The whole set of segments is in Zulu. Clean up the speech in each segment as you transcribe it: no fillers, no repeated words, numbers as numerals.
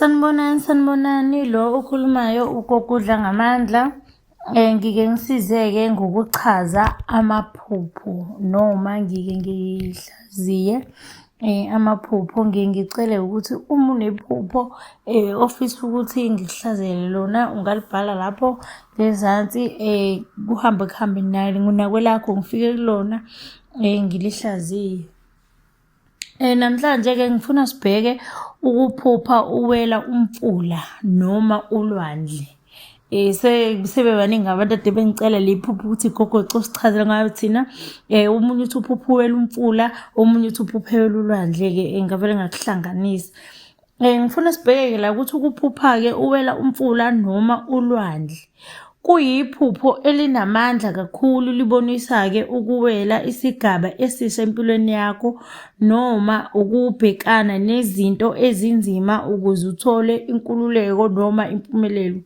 Sanibonani, sanibonani. Lo okhulumayo uGogo Udlangamandla. Ngike ngisize-ke ngokuchaza amaphupho noma ngike ngihlaziye amaphupho. Ngiye ngicele ukuthi uma unephupho ofisa ukuthi ngikuhlaziyele lona ungalibhala lapho ngezansi kuhambe kuhambe nakwelakho ngifike kulona ngilihlaziye. Namhlanje-ke ngifuna sibheke ukuphupha uwela umfula noma ulwandle. Sebebaningi abantu ade bengicela le phupho ukuthi gogo cela usichazele ngayo thina. Omunye uthi uphupha uwela umfula, omunye uthi uphupha ewela ulwandle-ke ngavele ngakuhlanganisa. Ngifuna sibheke-ke la ukuthi ukuphupha-ke uwela umfula noma ulwandle kuyiphupho elinamandla kakhulu libonisa-ke ukuwela isigaba esisha empilweni yakho noma ukubhekana nezinto ezinzima ukuze uthole inkululeko noma impumelelo.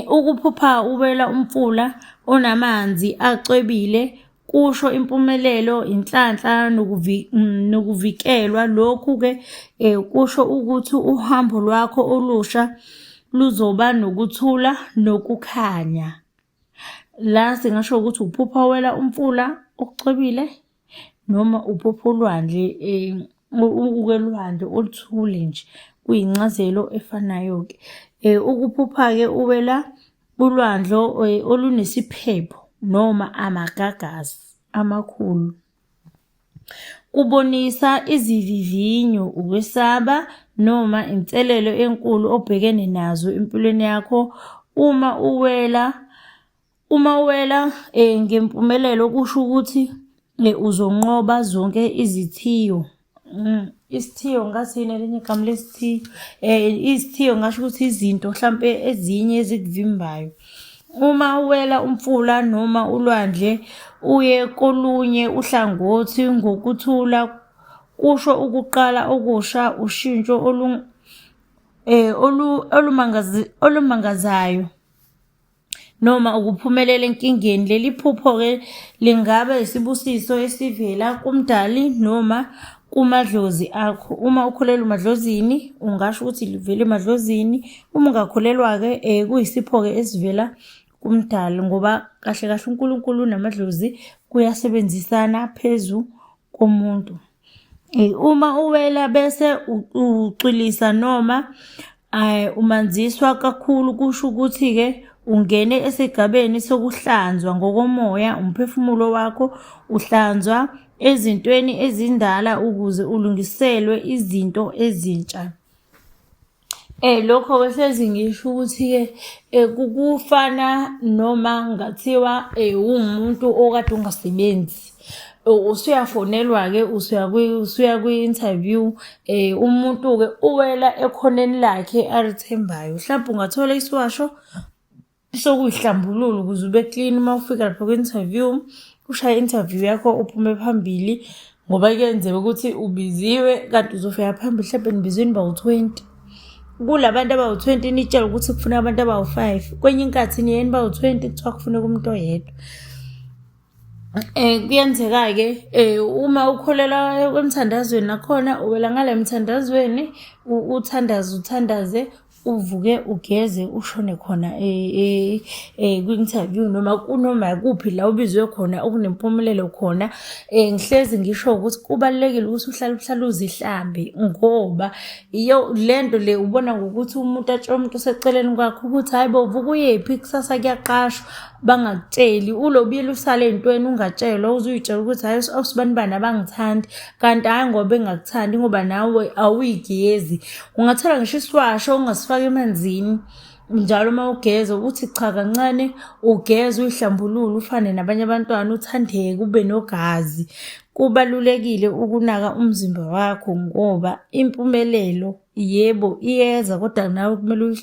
Ukuphupha uwela umfula onamanzi acwebile kusho impumelelo, inhlanhla nokuvikelwa. Lokhu-ke kusho ukuthi uhambo lwakho olusha luzoba nokuthula nokukhanya. La singasho ukuthi uphupha uwela umfula ocwebile noma uphupha ulwandle ukelwandle oluthule nje, kuyincazelo efanayo-ke. Ukuphupha-ke uwela ulwandle olunesiphepho noma amagagasi amakhulu. Kubonisa izivivinyo, ukwesaba noma inselelo enkulu obhekene nazo empilweni yakho. Uma uwela Uma uwela ngempumelelo kusho ukuthi uzonqoba zonke izithiyo. Isithiyo ngathini elinye igama lesithiyo? Izithiyo ngingasho ukuthi izinto hlampe ezinye ezikuvimbayo. Uma uwela umfula noma ulwandle uye kolunye uhlangothi ngokuthula kusho ukuqala okusha, ushintsho olumangazayo. Noma ukuphumelela enkingeni. Leli phupho-ke lingaba isibusiso esivela kuMdali noma kumadlozi akho. Uma ukholelwa emadlozini, ungasho ukuthi livela emadlozini. Uma ungakholelwa-ke kuyisipho-ke esivela kuMdali ngoba kahle kahle uNkulunkulu namadlozi kuyasebenzisana phezu komuntu. Uma uwela bese ucwilisa noma umanziswa kakhulu kusho ukuthi-ke ungene esigabeni sokuhlanzwa ngokomoya, umphefumulo wakho uhlanzwa ezintweni ezindala ukuze ulungiselwe izinto ezintsha. Lokho-ke hlezi ngisho ukuthi-ke kufana noma kungathiwa uwumuntu okade ungasebenzi. Usuyafonelwa-ke usuya kwi-interview umuntu-ke uwela ekhoneni lakhe alithembayo. Mhlampe ungathola isiwasho sokuyihlambulula ukuze ube clean uma ufika lapha kwi-interview, ushaye i-interview yakho uphume phambili ngoba kuyenzeka ukuthi ubiziwe kanti uzofika phambili mhlawumbe nibizwe nibawu-twenty. Kula bantu abawu-twenty nitshelwe ukuthi kufuneka abantu abawu-five, kwenye inkathi niye nibawu-twenty kuthiwa kufuneka umuntu oyedwa. Kuyenzeka-ke uma ukholelwa emthandazweni nakhona uwela ngale emthandazweni uthandaze uthandaze uvuke ugeze ushone khona kwi-interview noma kunoma ikuphi la ubizwe khona okunempumelelo khona. Ngihlezi ngisho ukuthi kubalulekile ukuthi uhlale uhlale uzihlambe ngoba iyo le nto le ubona ngokuthi umuntu atshele umuntu oseceleni kwakho ukuthi hhayi bo vuka uyephi kusasa kuyaqashwa. Bangakutsheli ulobile usale ey'ntweni ungatshelwa uze uy'tshele ukuthi hhayi osibanibani abangithandi kanti hhayi ngoba bengakuthandi ngoba nawe awuyigezi. Ungathola ngisho isiwasho ungasifaka emanzini njalo uma ugeza uthi cha kancane ugeze uy'hlambulule ufane nabanye abantwana uthandeke ube nogazi. Kubalulekile ukunaka umzimba wakho ngoba impumelelo Yebo, iyeza kodwa nawe kumele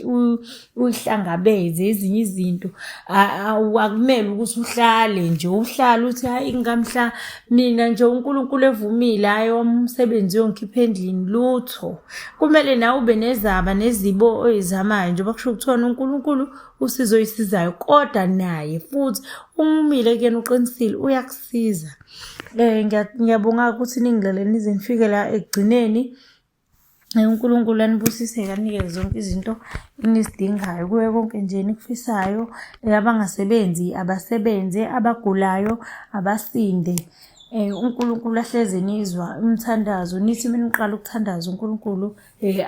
uyihlangabeze ezinye izinto. Akumele ukuthi uhlale nje uhlale uthi hhayi ngamhla mina nje uNkulunkulu evumile hhayi owami umsebenzi uyongikhipha endlini, lutho. Kumele nawe ube nezaba nezibo oy'zamayo njengoba kushiwo kuthiwa uNkulunkulu usizo oyisizayo kodwa naye futhi uma umile kuyena uqinisile uyakusiza. Ngiyabonga-ke ukuthi ningilalele nize nifike la ekugcineni. UNkulunkulu anibusise-ke anikeze zonke izinto enizidingayo kuyo konke nje enikufisayo. Abangasebenzi abasebenze, abagulayo abasinde. UNkulunkulu ahlezi enizwa imithandazo, nithi uma niqala ukuthandaza uNkulunkulu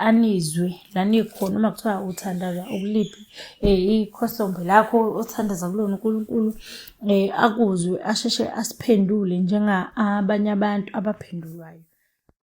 anizwe la nikhona, uma kuthiwa uthandaza ukuliphi ikhosombe lakho othandaza kulona uNkulunkulu akuzwe asheshe asiphendule njenga abanye abantu abaphendulwayo.